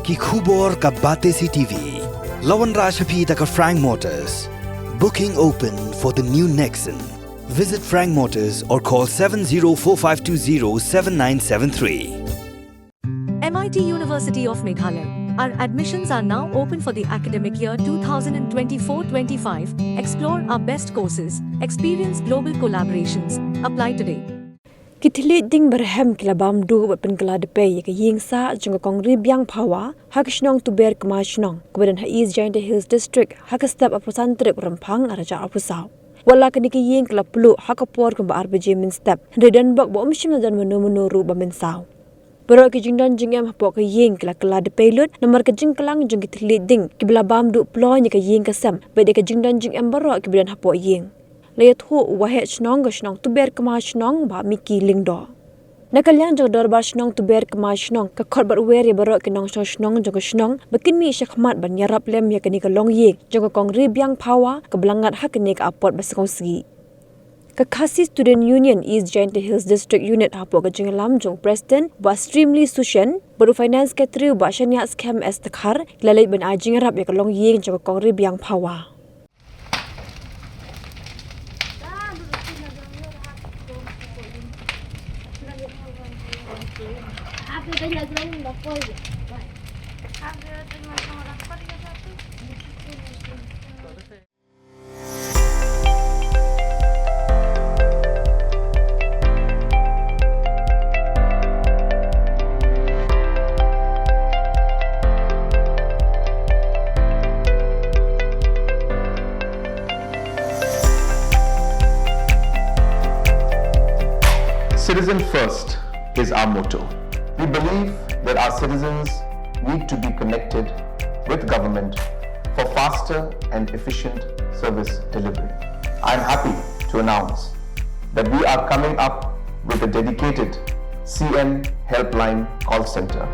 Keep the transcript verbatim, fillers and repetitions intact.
Ki khubor ka Batesi TV. La wanrah sha phi da ka Frank Motors. Booking open for the new Nexon. Visit Frank Motors or call seven zero four five two zero seven nine seven three. M I T University of Meghalaya. Our admissions are now open for the academic year twenty twenty-four twenty-five. Explore our best courses, experience global collaborations. Apply today. Ki thylliej ding barhem ki la bam duh bad pynkylla dpei ïa ka ïing sah jong ka Kong Ribiang Phawa ha ka shnong Tuber Kma Shnong kaba don ha East Jaintia Hills District ha ka step arphew san tarik u Rymphang arhajar arphew saw. Wat la kane ka ïing ka la pluh ha ka por kumba ar baje mynstep, hynrei don bok ba um shym la don mano mano ruh ba mynsaw. Baroh ki jingdon jingem hapoh ka ïing ki la kylla dpei lut namar ka jingklang jong ki thylliej ding kiba la bam duh ploiñ ïa ka ïing ka sem bad ïa ka jingdon jingem baroh kiba don hapoh ïing. La ïathuh u Waheh Shnong ka shnong Tuber Kma Shnong, Bah Mickey Lyngdoh. Na ka liang jong ka Dorbar Shnong Tuber Kma Shnong, ka khot bad wer ïa baroh ki nongshong shnong jong ka shnong ba kin mih shakhmat ban ïarap lem ïa kane ka longïing jong ka Kong Ribiang Phawa kaba la ngat ha kane ka apot ba sngewsih. Ka Khasi Student Union East Jaintia Hills District Unit hapoh ka jingïalam jong u President Bah Streamley Sushen bad u Finance Secretary Bah Shaniah Skhem S Dkhar ki la leit ban ai jingïarap ïa ka longïing jong ka Kong Ribiang Phawa. Citizen first is our motto. We believe that our citizens need to be connected with government for faster and efficient service delivery. I am happy to announce that we are coming up with a dedicated C M Helpline call center.